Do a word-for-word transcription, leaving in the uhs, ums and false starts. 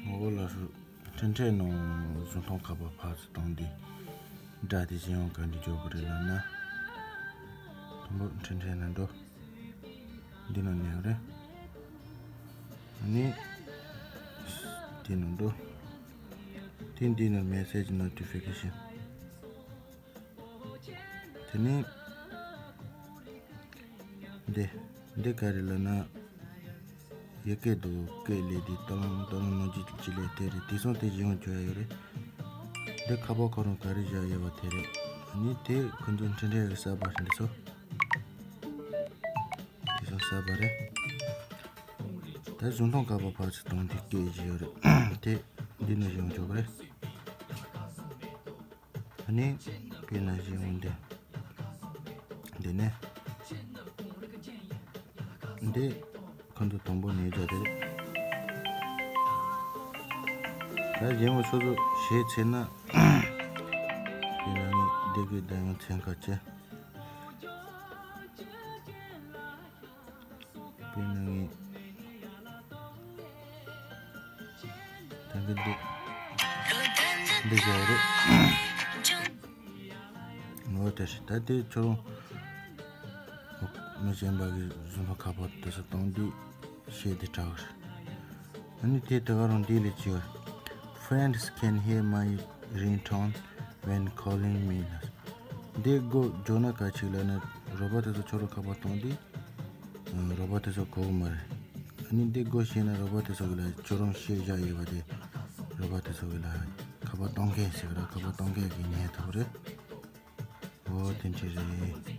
ངོ་བོ་ལ་སུ་འཕྲིན་ཕྲན་ནང་བཟོ་མཐོང་ཁ་པར་ཕར་ཚུར་བཏང་དུས་སྒྲ་དེ་གཞན་ཡང་ག་འདྲ་འཇོག་གི་རེད་ལབ་ན། དང་པོ་འཕྲིན་ཕྲན་ནང་འགྲོ། འདི་ནང་ནས་རེད། ནི། འདི་ནང་འགྲོ། དེ་འདི་ནང་message notification། དེ་ནས། འདི། འདི་ག་རེ་ལབ་ན། ཡི་གེ་འདུག་སྐད་ལས་དེ་ཏང་ཏང་ནང་ཅི་ཅི་ལས་དེ་རེད། དེ་སོང་དེ་གཞན་ཡང་བྱོས་ཡ་ཡོད་རེད། འདི་ཁ་པར་ཁོ་རང་ག་རེ་བཞག་ཡོད་པ་དེ་རེད། ཨ་ནི་དེ་ཁོ་ཚོ་འཕྲིན་ཕྲན་གྱི་གསར་པ་རེད་འདི་ཚོ། དེ་ཚོ་གསར་པ་རེད། ད་བཟོ་མཐོང་ཁ་པར་ཕར་ཚུར་བཏང་དེ་སྐད་ཅི་ཡོད་རེད། དེ་འདི་ནས་གཞན་ཡང་བྱོས་གི་རེད། ཨ་ནི། དཔེར་ན་གཞན་འོང་དེ། འདི་ནས། འདི། ཁོ་ཚོ་དང་པོ་ནས་བྱ་དེ་རེད། ད་གཞན་འོང་སོ་སོ་ཞེས་ཚེ་ན། དཔེར་ན་ནི་འདི་གི་ད་ཡང་ཚན་ཁ་ཅན། དཔེར་ན་ངས། ད་གི་འདི། འདི་བྱ་རེད། ངོ་དེ་ད་དེ་ཚོ། མི་གཞན་པ་གི་བཟོ་མཐོང་ཁ་པར་དེ་ཚོ་གཏོང་དུས་ཤེས་དེ་དྲག་རེད། ཨ་ནི་དེ་དེ་ག་རང་འདི་ལས་ཅི་བར། Friends can hear my ringtone when calling me. འདི་སྒོ་འཇོག་ན་ག་ཅིག་ལབ་ན་རོགས་པ་དེ་ཚོ་ཁྱོད་རང་ཁ་པར་གཏོང་དུས། རོགས་པ་དེ་ཚོ་གོ་གི་མ་རེད། ཨ་ནི་འདི་སྒོ་ཕྱེ་ན་རོགས་པ་དེ་ཚོ་གི་ལ་ཁྱོད་རང་ཤེས་བཞག་ཡོད་པ་དེ། རོགས་པ་དེ་ཚོ་གི་ལ་ཁ་པར་གཏོང་མཁན་ཟེར་གི་ར་ཁ་པར་གཏོང་མཁན་གི་ཉན་ཐུབ་རེད། འོ་དེ་འདྲ་རེད།